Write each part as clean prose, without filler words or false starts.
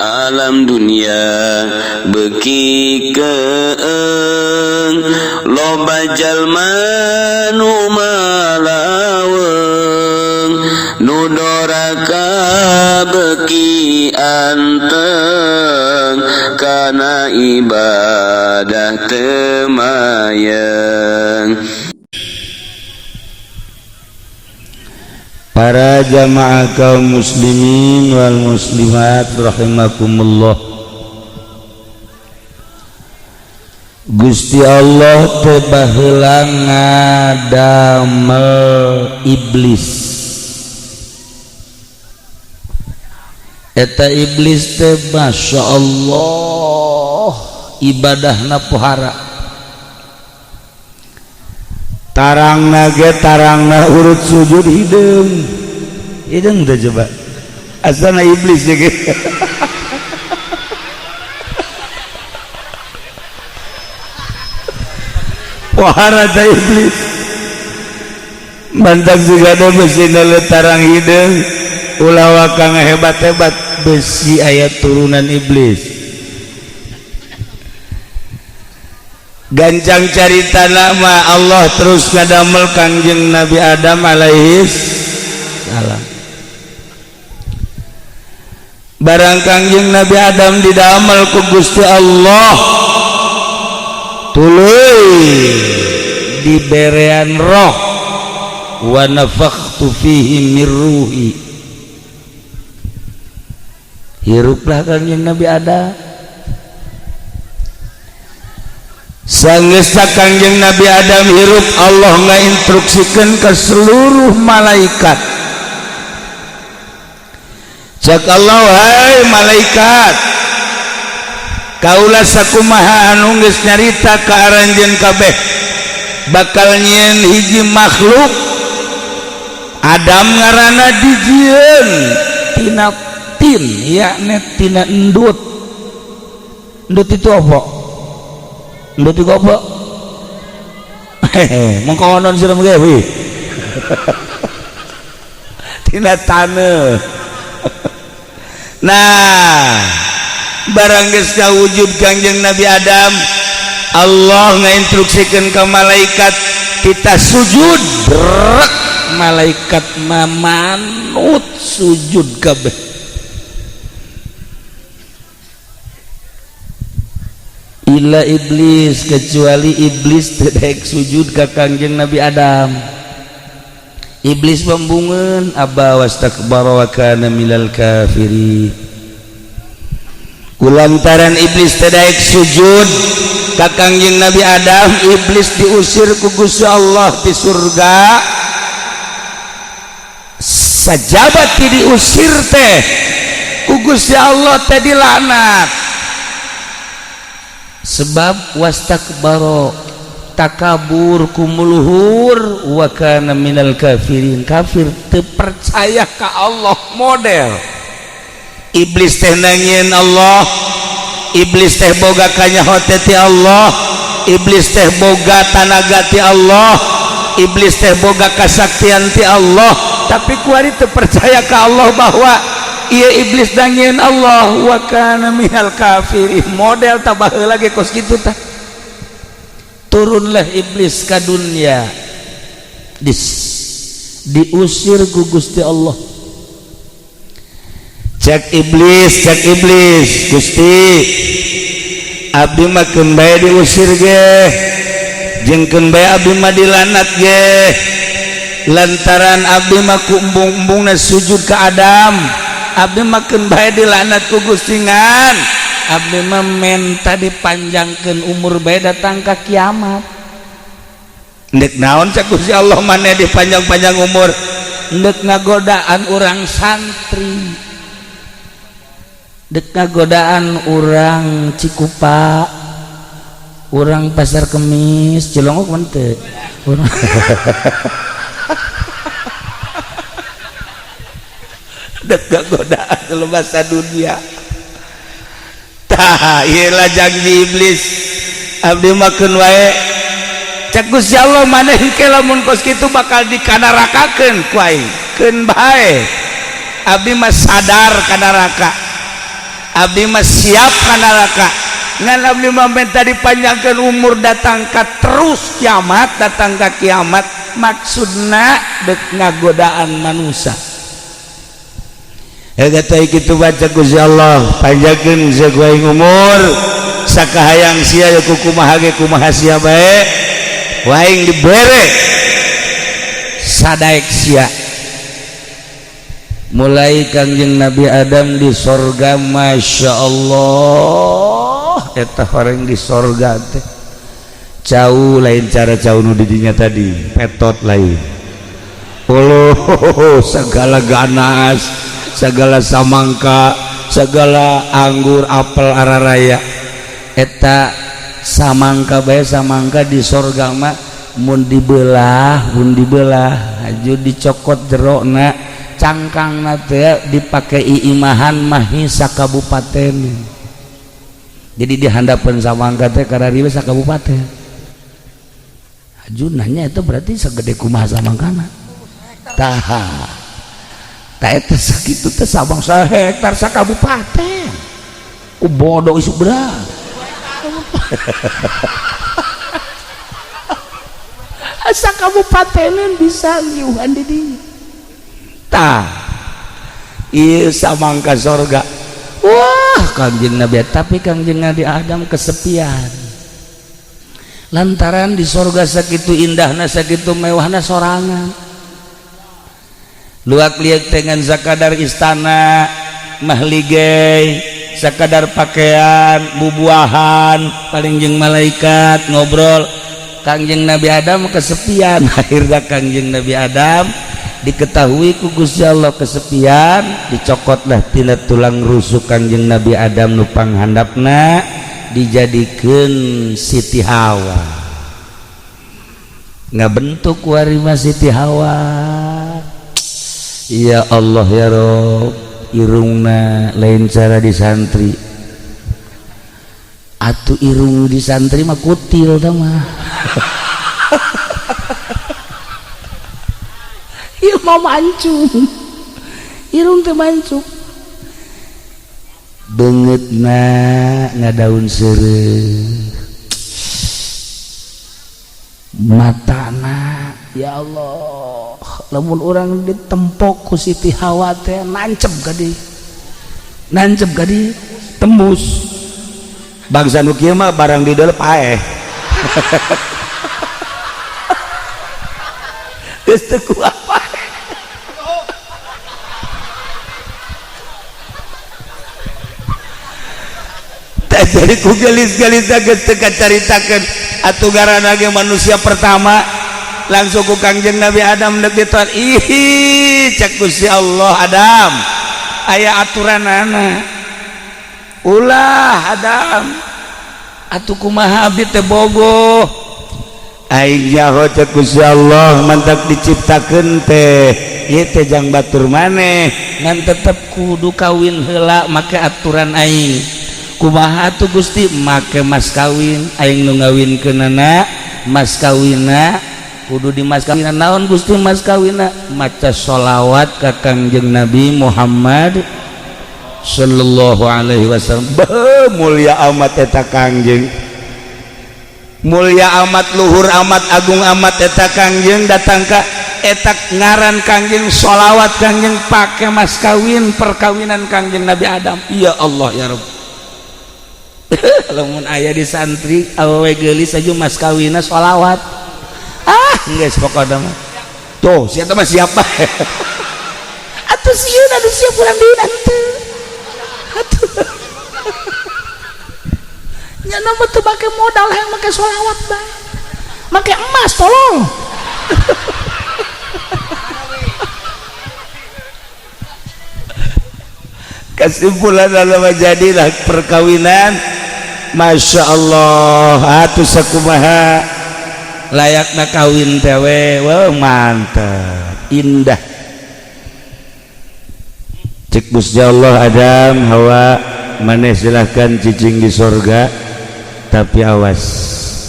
Alam dunia beuki keeng, loba jalma nu malaweung, nu doraka beuki anteng kana ibadah teu mayeng. Para jamaah kaum muslimin wal muslimat rahimakumullah. Gusti Allah teh baheula ngadamel iblis. Eta iblis teh Masya Allah ibadahna pohara. Tarangna ge tarangna urut sujud hideung. Hideung teh coba. Asana iblis ya ge. Pohara teh iblis. Mantap juga ada besi nale tarang hideung. Ulah waka hebat-hebat besi aya turunan iblis. Gancang carita nama Allah terus ngadamel Kangjeng Nabi Adam alaihis salam. Barang Kangjeng Nabi Adam didamel ku Gusti Allah, tuluy diberean roh, wa nafakhtu fihi mir ruhi. Hiruplah Kangjeng Nabi Adam. Sanggeus Kangjeng Nabi Adam hirup, Allah ngainstruksikeun ke seluruh malaikat. Cak Allah, hai malaikat, kaula sakumaha anu geus nyarita ka aranjeun kabeh bakal nyieun hiji makhluk Adam ngaranna dijieun tina tin, yakni tina endut. Endut itu apa? Endut itu apa? Hehe, mengkonon sira gawe. Tina taneuh. Nah, barang geus kawujud Kangjeng Nabi Adam, Allah ngainstruksikeun ka malaikat kita sujud. Brek, malaikat mamanut sujud kabeh. Illa iblis, kecuali iblis teu sujud ka Kangjeng Nabi Adam. Iblis pembungeun aba wastakbara wa kana minal kafirin. Kulantaran iblis teu daek sujud ka Kangjeng Nabi Adam, iblis diusir ku Gusti Allah di surga. Sajabat diusir teh ku Gusti Allah teh dilaknat. Sebab wastakbaro takabur kumuluhur wa kana minal kafirin. Kafir teu percaya ka Allah model. Iblis teh nangieun Allah, iblis teh boga kanyaho teh ti Allah, iblis teh boga tanaga ti Allah, iblis teh boga kasaktian ti Allah, tapi kuari teu percaya ka Allah bahwa iya iblis dangin Allah wa kana minal kafirin. Model tabah lagi kos kitu tah. Turunlah iblis ka dunia, diusir ku Gusti Allah. Cek iblis, cek iblis, Gusti abdi mah keun bae diusir ge, jeung keun bae abdi mah dilanat ge, lantaran abdi mah ku embung-embungna sujud ka Adam. Abdi mah keun bae dilaknat ku Gusti, ngan abdi mah menta dipanjangkeun umur bae datang ka kiamat. Ndek naon cak Gusti Allah maneh dipanjang-panjang umur? Ndek ngagodaan urang santri, ndek ngagodaan urang Cikupa, urang Pasar Kemis, Cilongok mah teu. Dek godaan bahasa dunia. Tah ieu lah janji iblis. Abdi mah keun wae. Cek Gusti Allah maneh ke lamun kos kitu bakal dikanarakakeun ku aing. Keun bae. Abdi mah sadar ka neraka. Abdi mah siap ka neraka. Ngan abdi mah minta dipanjangkeun umur datang ka terus kiamat, datang ka kiamat, maksudna dek ngagodaan manusia. Ya kata kitu baca Gusti Allah, panjangkeun sakuaing umur sakahayang sia ya kumaha ge kumaha sia bae, waing dibere sadaek sia. Mulai Kangjeng Nabi Adam di sorga, Masya Allah, eta orang di sorga teh cau lain cara cau nu didinya tadi petot lain. Oh, segala ganas, segala samangka, segala anggur, apel araraya. Eta samangka bae, samangka di sorga mah mun dibelah, mun dibelah aju dicokot jerokna, cangkang teh dipakai iimahan mahi sakabupaten. Jadi di handapeun samangka teh kararieu sakabupaten. Aju nanya itu berarti segede kumaha samangkana? Tah, tah eta sakitu teh sabang sahektar sakabupaten. Ku bodoh isuk berat. Asa kabupatenan bisa ngiuhan di dinya. Tah, ieu samangka sorga. Wah, Kangjeng Nabi, tapi Kangjeng Nabi Adam kesepian. Lantaran di sorga sakitu indahna, sakitu mewahna, sorangan. Luak liak dengan sakadar istana mahligai, sakadar pakaian, bubuahan, paling jeung malaikat ngobrol. Kangjeng Nabi Adam kesepian. Akhirnya Kangjeng Nabi Adam diketahui ku Gusti Allah kesepian, dicokotlah tina tulang rusuk Kangjeng Nabi Adam nu panghandapna, dijadikeun Siti Hawa. Ngabentuk warima Siti Hawa. Ya Allah ya Rob, irungna lain cara di santri. Atuh irung di santri mah kutil tah mah. Ieu mah mancung. Irung teh mancung. Beungeutna ngadaun seureuh. Matana ya Allah, lamun urang ditempok ku Siti Hawa teh nancep ka dieu. Nancep ka dieu, tembus. Bangsa nu kieu mah barang di dalam paeh. Geus teu kuat paeh. Tah jadi ku gelis-gelis geus teu kacaritakeun atuh garana ge manusia pertama langsung ku Kangjeng Nabi Adam deuk ditoan. Ih, cek Gusti Allah, Adam aya aturanana. Ulah Adam, atuh kumaha abdi teh bogoh. Aing nyaho cek Gusti Allah mantak diciptakeun teh ieu teh jang batur maneh, ngan tetep kudu kawin heula make aturan aing. Kumaha atuh Gusti? Make mas kawin aing nu ngawinkeunana, mas kawinna kudu di mas kawinna naon Gusti? Mas kawinna maca sholawat ka Kangjeng Nabi Muhammad sallallahu alaihi wasallam. Beuh, mulia amat eta Kangjeng, mulia amat, luhur amat, agung amat eta Kangjeng. Datang ka eta ngaran Kangjeng, sholawat Kangjeng pake mas kawin perkawinan Kangjeng Nabi Adam. Ya Allah ya Rabb. Lamun aya di santri awewe geulis aja mas kawinna sholawat, ah geus pokona mah tuh sia mah siapa atuh sieun atuh sia pulang deui henteu atuh nya nama teu make modal hayang make sholawat bae, make emas tolong. Kesimpulan adalah jadilah perkawinan Masya Allah atuh sakumaha layakna kawin teh we. Wah, mantap, indah. Cek Gusti Allah, Adam Hawa maneh silahkan cicing di sorga, tapi awas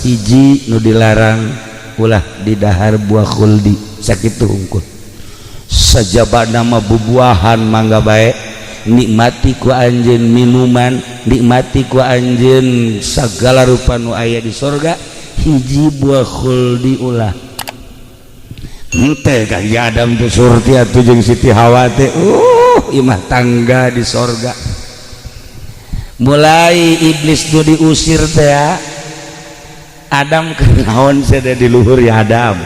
hiji nu dilarang, ulah didahar buah khuldi. Sakitu hungkul sajaba nama bubuahan mangga bae, Nikmati ku anjeun minuman, nikmati ku anjeun sagala rupa nu aya di sorga, hiji buah khuldi ulah. Henteu ka Adam teh surti atuh jeung Siti Hawa teh, imah tangga di sorga. Mulai iblis nu diusir teh, Adam kenaon sada di luhur ya. Adam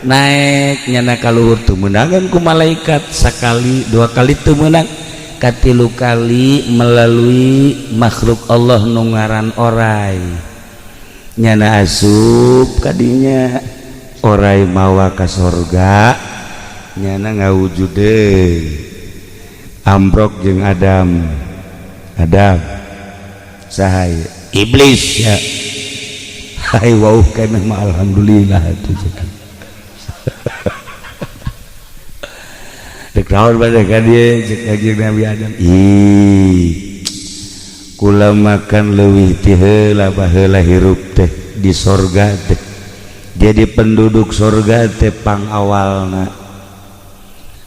naik nyana ka luhur, teu meunangan ku malaikat. Sakali, dua kali teu meunang, katilu kali melalui makhluk Allah nu ngaran orai, nyana asup kadinya. Orai mawa ka sorga, nyana ngawujud amprok jeung Adam. Adam, saha iblis ya? Hai, wow, keneh mah alhamdulillah atuh. Cek dek naon bade ka dieu? Cek Kanjeng Nabi Adam, ih, kula makan leuwih ti heula, baheula hirup teh di sorga teh jadi penduduk sorga teh pang awalna.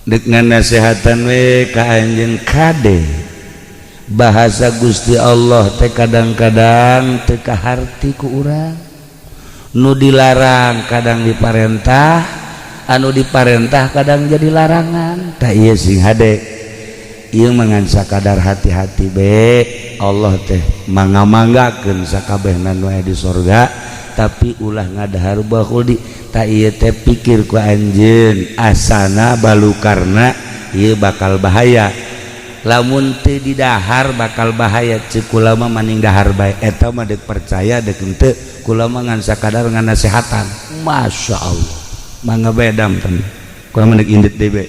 Dek nganasehatan we ka anjeun. Kade, bahasa Gusti Allah teh kadang-kadang teu kaharti ku urang. Nu dilarang kadang diparentah, anu diparentah kadang jadi larangan. Tak iya, sing hade ieu mangan sakadar hati-hati be. Allah teh mangga-manggakeun sakabehna nu aya di sorga, tapi ulah ngadahar buah khuldi. Tak ieu teh pikir ku anjeun, asana balukarna ieu bakal bahaya. Lamun teu didahar bakal bahaya. Ceuk kula mah maning dahar bae. Eta mah deuk percaya deuk henteu, kula mah ngan sakadar nganasehatan. Masya Allah, mangga bae dam ten, kula mah deuk indit deui bae.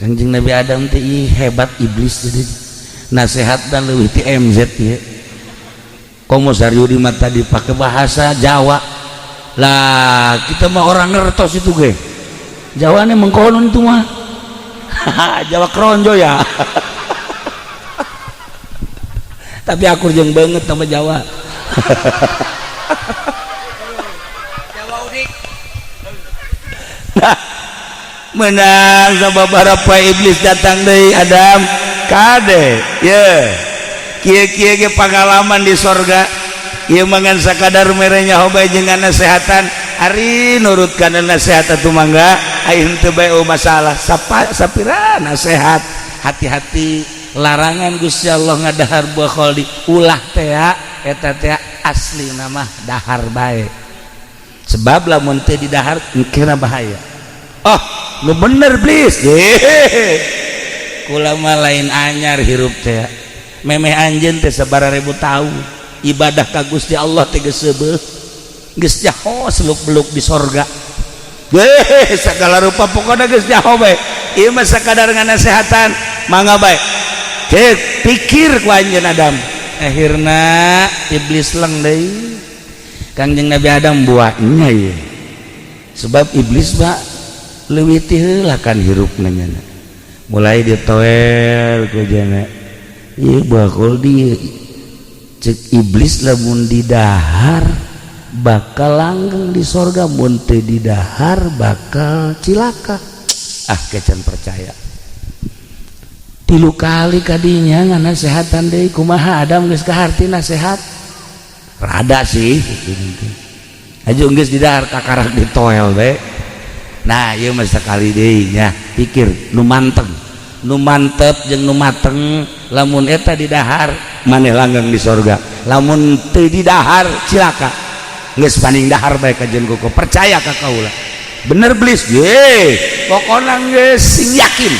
Kanjeng Nabi Adam teh, ih, hebat iblis, jadi nasehat dan leuwih ti MZ ieu. Komo Saryudi mah tadi pakai bahasa Jawa lah, kita mah orang ngertos itu ge. Jawane mengkonon itu mah Jawa Kronjo ya, tapi aku jeng banget sama Jawa. Jawa udik. Nah, menang sama beberapa iblis datang deui. Adam, kade ye, kieu kieu ge pengalaman di sorga ieu, mangan sakadar merenya hoba jeung nasehatan. Ari nurut kana nasihat atuh mangga, ai henteu bae masalah. Sapa sapira nasihat, hati-hati, larangan Gusti Allah ngadahar buah kholdi ulah teh, eta teh asli nama dahar bae, sebab lamun teu didahar kira bahaya. Oh, nu bener please. Kula mah lain anyar hirup teh, memeh anjeun teh sabaraha ribu tahun ibadah ka Gusti Allah teh, geus seubeuh, geus nyaho seluk beluk di sorga. Weh, segala rupa pokoknya geus nyaho bae. Ieu mah sakadar nganasehatan, mangga bae. Cek pikir ku anjeun Adam. Akhirna iblis leng deui. Kangjeng Nabi Adam buatnya ieu. Sebab iblis mah leuwih ti heula kan hirupna nyana. Mulai ditoel ku jana. Ieu bakul di cek iblis, lamun didahar bakal langgeng di sorga, mun teu didahar bakal cilaka. Ah, kecan percaya. Tilu kali kadinya nganasehatan deui. Kumaha Adam, geus kaharti nasehat? Rada sih aju geus didahar, kakarak ditoel we. Nah, ieu mah sakali deui nya, pikir nu manteng, nu mantep jeung nu mateng. Lamun eta didahar maneh langgeng di sorga, lamun teu didahar cilaka. Geus paning dahar bae kajen koko, percaya ka kaula. Bener blis ye, pokona geus sing yakin.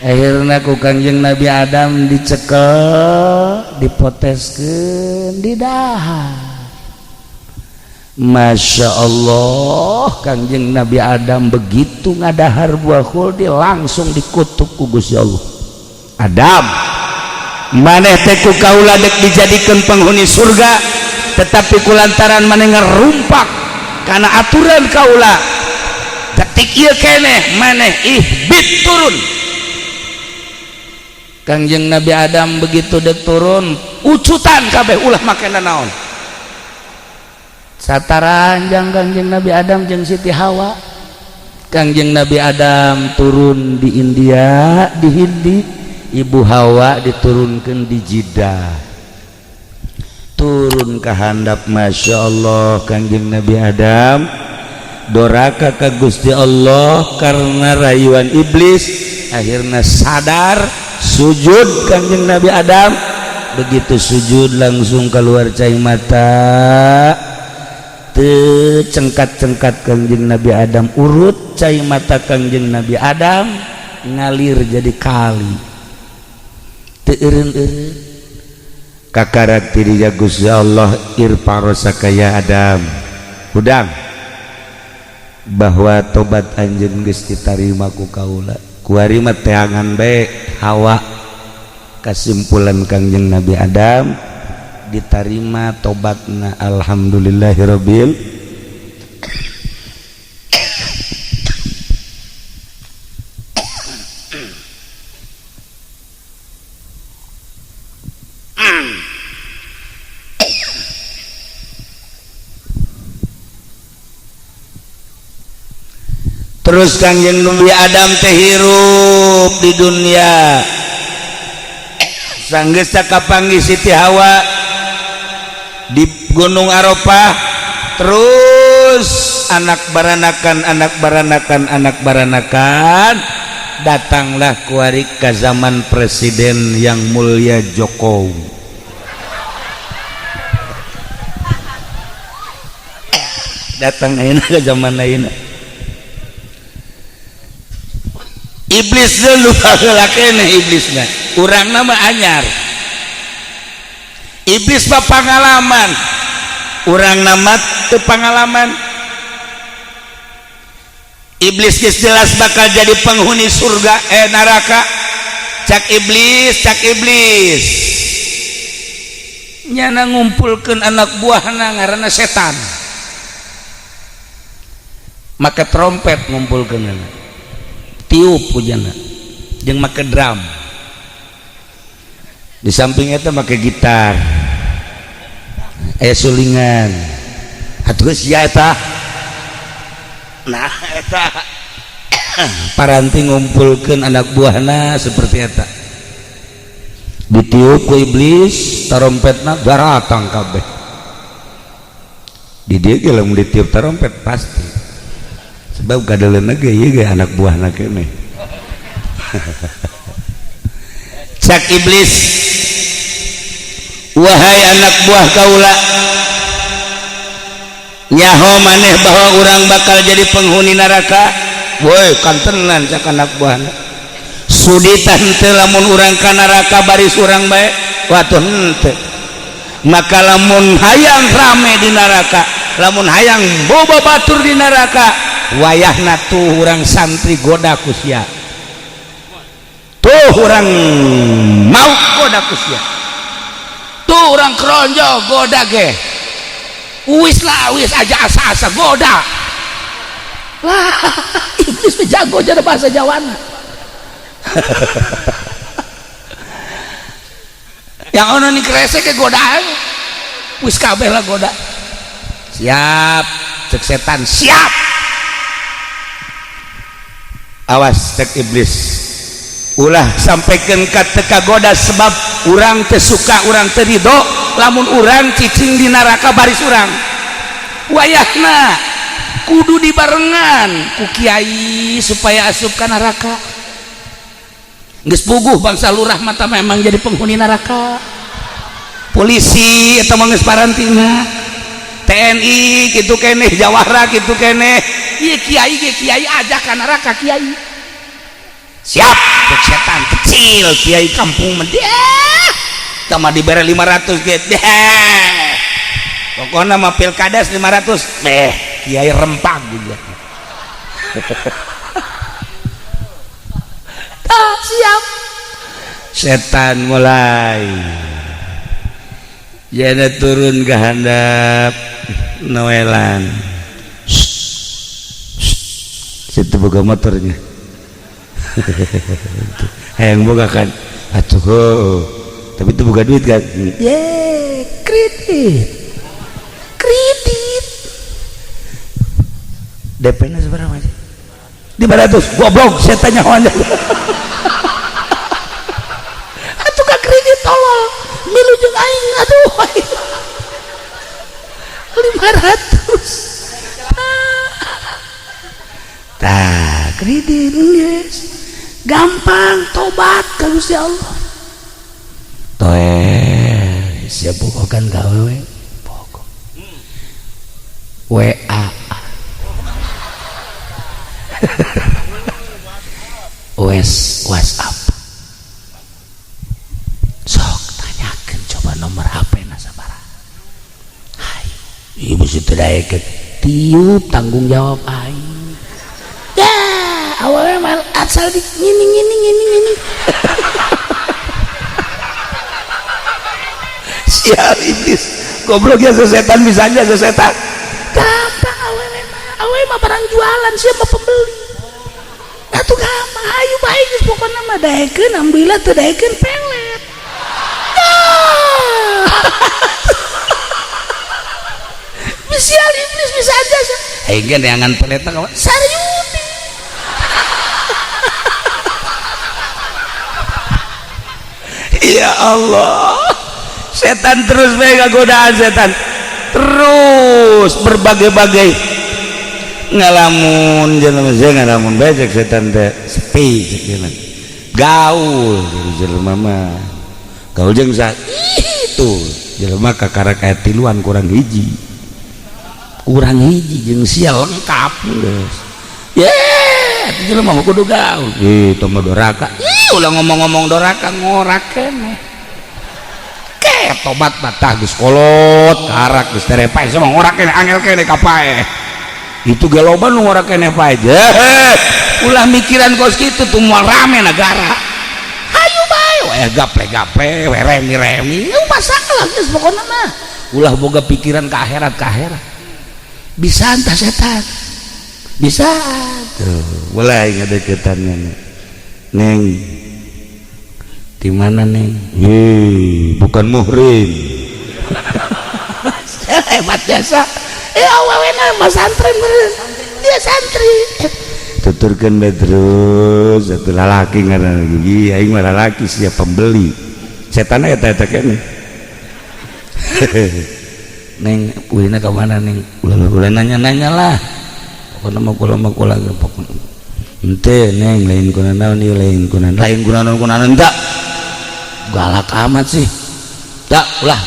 Akhirna ku Kangjeng Nabi Adam dicekel, dipoteskeun, didahar. Masya Allah, Kangjeng Nabi Adam begitu ngadahar buah khuldi langsung dikutuk ku Gusti Allah. Adam, maneh teh ku kaula dek dijadikan penghuni surga, tetapi kulantaran maneh ngerumpak karena aturan kaula, detik ieu keneh maneh ihbit, turun. Kangjeng Nabi Adam begitu dek turun, ucutan kabeh, ulah make naon. Sataranjang Kangjeng Nabi Adam jeung Siti Hawa. Kangjeng Nabi Adam turun di India, di Hindi. Ibu Hawa diturunkan di Jeddah, turun ke handap. Masya Allah, Kangjeng Nabi Adam doraka ka Gusti Allah karena rayuan iblis. Akhirnya sadar, sujud Kangjeng Nabi Adam. Begitu sujud langsung keluar cai mata, cengkat-cengkat Kangjeng Nabi Adam urut. Cai mata Kangjeng Nabi Adam ngalir jadi kali, teu eureun-eureun. Kakarak dirinya Gusti Allah, "Irfa' ra'saka ya Adam." Hudang bahwa tobat anjeun geus ditarima ku kaula. Kuari mah teangan bae Hawa. Kesimpulan, Kangjeng Nabi Adam ditarima tobatna. Alhamdulillahirabbil. Terus Kangjeng Nabi Adam teh hirup di dunia, sanggeus kapanggih Siti Hawa di Gunung Arafah. Terus anak baranakan, anak baranakan, anak baranakan, datanglah kuari ke zaman Presiden yang mulia Jokowi. Datang ayeuna ke zaman ayeuna. Iblis dulu baheula keneh. Iblisna urang nama anyar, iblis mah pangalaman, urang nama teu pangalaman. Iblis geus jelas bakal jadi penghuni surga, eh, neraka. Cak iblis, cak iblis nyana ngumpulkeun anak buahna, ngaranna setan, make trompet ngumpulkeun, tiup pujana jeung make drum, di samping itu make gitar, eh, sulingan. Atuh sia eta. Nah, eta paranti ngumpulkeun anak buahna seperti eta, ditiup ku iblis tarompetna, daratang kabeh. Di dieu ge lamun ditiup tarompet pasti, sebab kadeleuna ge ieu ge anak buahna keneh. Cak iblis, "Wahai anak buah kaula, nyaho maneh bahwa urang bakal jadi penghuni neraka?" "Woi, kantenan," cak anak buahna. "Sudi teu lamun urang ka neraka baris urang bae?" "Watuh henteu." "Maka lamun hayang rame di neraka, lamun hayang boba batur di neraka, wayahna tuh urang santri goda ku sia, tuh urang mau goda ku sia, tuh urang keronjo goda ge. Wis lah, wis aja asa-asa goda lah." Iblis mah jago jadi bahasa Jawana. Yang ono nih kresek ke godaan, wis kabeh lah goda. "Siap," cek setan, "siap." "Awas," cek iblis, "ulah sampaikan ka teka goda, sebab urang teu suka, urang teu ridho lamun urang cicing di neraka baris urang. Wayahna kudu dibarengan ku kiai supaya asup ka neraka. Geus puguh bangsa lurah mata memang jadi penghuni neraka, polisi atau mah geus parantina, TNI kitu keneh, jawara kitu keneh. Ieu kiai ge, kiai aja ka neraka kiai." "Siap," cek setan. Kecil kiai kampung mah deh, sama dibere 500 ge deh. Pokoknya mah pilkades 500 deh, kiai rempag gitu. Tak siap. Setan mulai jana turun ke handap Noelan. Situ boga motornya, hayang boga kan atuh, tapi itu boga duit kan ye, kredit, kredit. DP nya seberapa sih? 500 goblok setannya nyahoan. Atuh ka kredit tolol milu jeung aing aduh 500. Tah kredit geus gampang tobat ka Gusti Allah. Toe siap bogokan ka awewe bogo WA wes WhatsApp sok tanyakan coba nomor HP na sabaraha. Hayu ibu si teu daekeun tiup tanggung jawab aing ya awalnya mal asal di ngini ngini ngini ngini. Sial iblis goblok ya sesetan bisa aja sesetan gampang awewe mah awewe mah barang jualan siapa pembeli atuh gampang ayo bae geus pokona mah daekeun alhamdulillah teu daekeun pelet. Sial iblis bisa aja hingga neangan peletna kawan Saryudi. Ya Allah setan terus mega godaan setan terus berbagai-bagai ngalamun jelema saya ngalamun bae cek setan teh sepi cek jelema gaul jelema mah gaul jeung sa itu jelema kakara kaya tiluan kurang hiji jeung sia lengkap geus ye atuh jelema mah kudu gaul itu mah doraka ih ulah ngomong-ngomong doraka ngorak keneh ke tobat batah geus kolot karak geus tere pae sama ngorak keneh angel keneh ka pae itu ge loba nu ngorak keneh pae ulah mikiran kos kitu tuh moal rame negara hayu bae we gaple-gaple we remi-remi masalah geus pokona mah ulah boga pikiran ka akhirat ka akhirat bisa entah setan bisa tuh mulai ngadeukeutan neng di mana neng? Hei, bukan muhrim. Hebat jasa. Awewena mah santri meureun. Dia santri. Tuturkeun bae terus atuh lalaki ngaranna gigi aing mah lalaki sia pembeli. Setan eta eta keneh. Neng ulina ka mana neng? Ulah nanya-nanya lah. Pokona mah kula mah kula pokona. Henteu neng lain kuna naon ieu lain kuna lain kuna naon kuna naon teu. Galak amat sih. Tak ulah.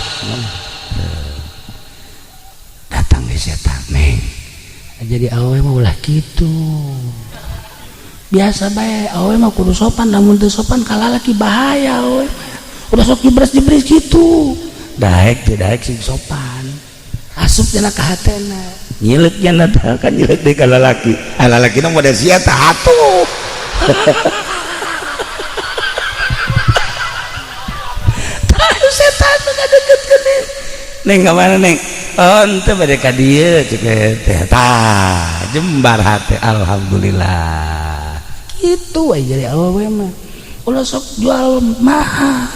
Datang di setan neng. Jadi awewe mah ulah kitu. Biasa bae awewe mah kudu sopan lamun teu sopan ka lalaki bahaya awewe mah. Udah sok jibres-jibres kitu. Daek teu daek sing sopan. Asup cenah ka hatena. Nyileuk nya kan nyileuk deui ka lalaki. Ah lalaki mah model sia tah atuh. Setan ngadeukeutkeun neng ka mana neng? Oh henteu bade ka dieu cek teh tah jembar hate alhamdulillah. Kitu we jadi awewe mah. Ulah sok jual mahal.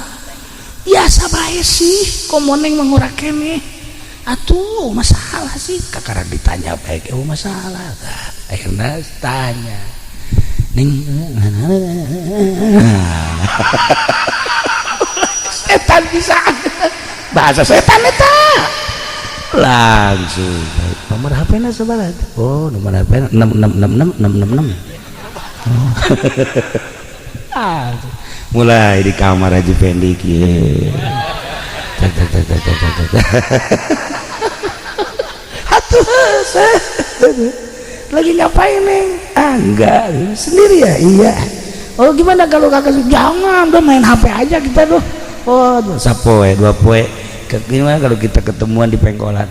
Biasa bae sih komo neng mah ngora keneh. Atuh masalah sih kakara ditanya bae ge masalah. Tah akhirna tanya. Neng setan bisa bahasa setan eta langsung nomor HP na sabaraha oh nomor HP 66666 666. Oh. Mulai di kamar Haji Pendik ye. Atuh lagi ngapain neng? Ah enggak sendiri ya iya. Oh gimana kalau kakak jangan udah main HP aja kita tuh. Oh, sapoe dua poe. Gimana kalau kita ketemuan di pengkolan?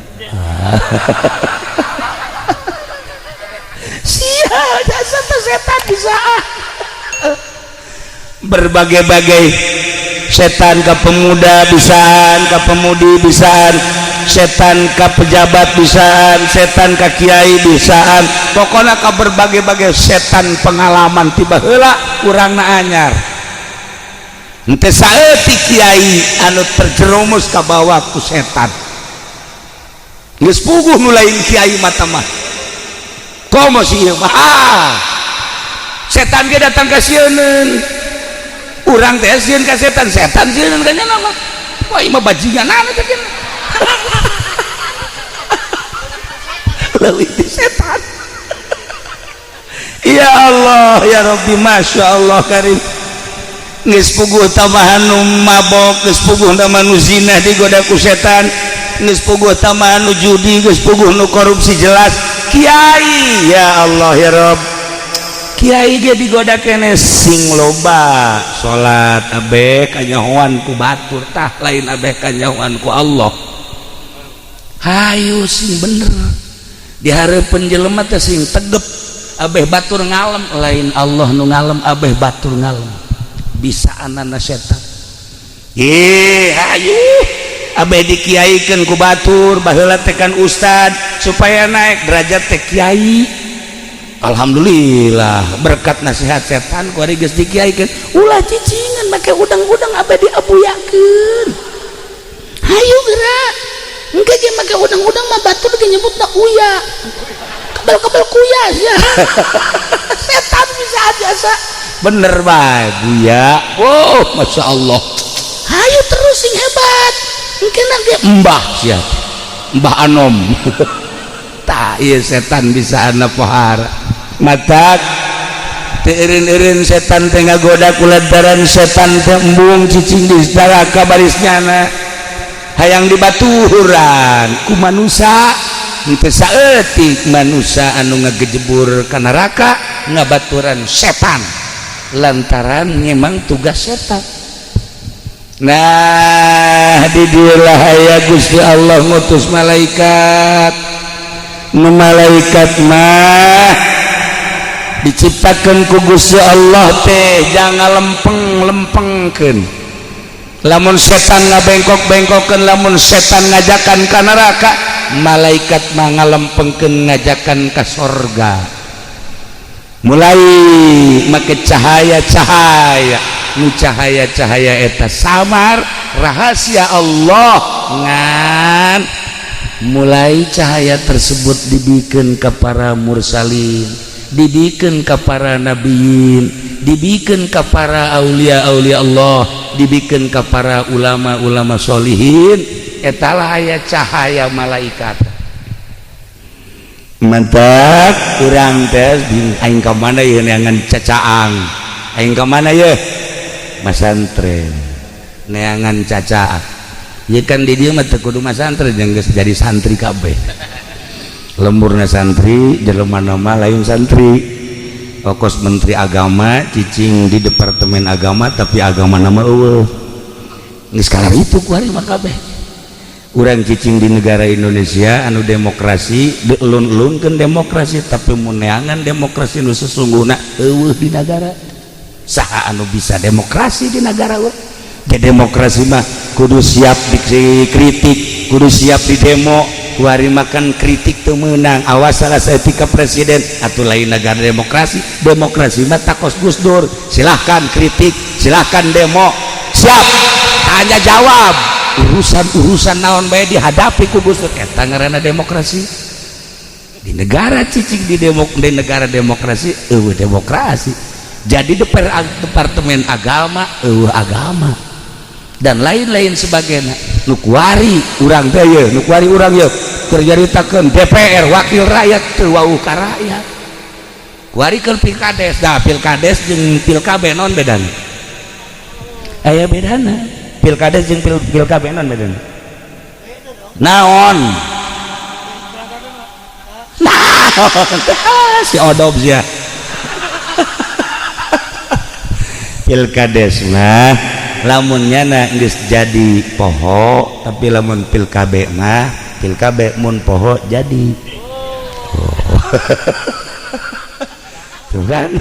Sial, jasa setan bisa. Berbagai-bagai setan ke pemuda bisaan, ke pemudi bisaan, setan ke pejabat bisaan, setan ke kiai bisaan. Pokoknya ke berbagai-bagai setan pengalaman tiba heula urangna anyar. Henteu saeutik kiai anu terjerumus ka bawah ku setan. Geus puguh nu lain kiai mata mah. Komo si ieu mah. Setan ge datang ka sieuneun. Urang teh sieun ka setan, setan sieun ka nya mah. Wah, ieu mah bajingan anu teh. Leuwih ti setan. Ya Allah, ya Rabbi, Masya Allah karim. Geus puguh tambahan nu mabok, geus puguh tambahan nu zina digoda ku setan, geus puguh tambahan nu judi, geus puguh nu korupsi jelas. Kiai, ya Allah ya Rabb, kiai ge digoda kene sing loba salat abeh kanyahoan ku batur, tah lain abeh kanyahoan ku Allah. Hayu sing bener di hareupeun jelema teh sing tegep, abeh batur ngalem, lain Allah nu ngalem, abeh batur ngalem. Bisa anana setan. Ih, hayu abeh dikiaikeun ku batur, baheula teh kan ustad supaya naik derajat teh kiai. Alhamdulillah berkat nasihat setan ku ari geus dikiaikeun, ulah cicingan make udang-udang abeh diabuyakeun. Hayu gerak. Engke ge make udang-udang mah batur ge nyebutna uya. Kebel-kebel kuya sia. Setan bisa aja. Bener bae buya. Oh, Masya Allah. Hayu terus sing hebat. Mungkin nanti mbah sia. Mbah Anom. Tah ieu setan bisa ana pohara. Matak teu eureun-eureun setan teh ngagoda kulantaran setan teh embung cicing di neraka baris nyana. Hayang dibaturan ku manusa. Henteu saeutik manusa anu ngagejebur ka neraka ngabaturan setan. Lantaran memang tugas setan. Nah, di dieu aya Gusti Allah ngutus malaikat. Nu malaikat mah diciptakeun ku Gusti Allah teh jangan lempeng-lempengkeun. Lamun setan ngabengkok-bengkokeun, lamun setan ngajakan ka neraka, malaikat mah ngalempengkeun ngajakan ka sorga. Mulai make cahaya-cahaya, nu cahaya-cahaya eta samar rahasia Allah, ngan mulai cahaya tersebut dibikin ke para mursalin, dibikin ke para nabiyin, dibikin ke para aulia-aulia Allah, dibikin ke para ulama-ulama solihin. Etalah aya cahaya malaikat. Mantap kurang tes aing ka mana ieu neangan cacaang, aing ka mana ieu masantren neangan cacaang. Ieu kan di dieu mah teu kudu masantren, jeung geus jadi santri kabeh. Lemburna santri, jelema mah lain santri. Okos menteri agama cicing di departemen agama tapi agama nama eueuh. Geus kalar itu ku ari mah kabeh. Urang cicing di negara Indonesia anu demokrasi, dielun-elunkeun demokrasi, tapi mun neangan demokrasi nu sesungguhna eueuh di negara. Saha anu bisa demokrasi di negara urang? Ge demokrasi mah kudu siap dikritik, kudu siap di demo. Kuari makan kritik teu meunang, awas salah saeutik ka presiden atuh lain negara demokrasi. Demokrasi mah takos Gus Dur, silahkan kritik, silahkan demo, siap tanya jawab, urusan-urusan naon bae dihadapi ku Gus Dur. Eta ngaranna demokrasi. Di negara cicing di demok di negara demokrasi eueuh demokrasi. Jadi departemen agama eueuh agama dan lain-lain sebagainya. Nu kuari urang teh ye, nu kuari urang ye keur nyaritakeun DPR wakil rakyat teu wauh ka rakyat. Kuari keur pilkades, dah pilkades jeung pilkab naon bedana? Aya bedana. Pilkades jeung pilkab naon bedana? Naon? Naon? Si odob sia. Pilkades mah lamun nyana geus jadi poho, tapi lamun pilkab mah pilkab mun poho jadi. Oh. Tuh kan.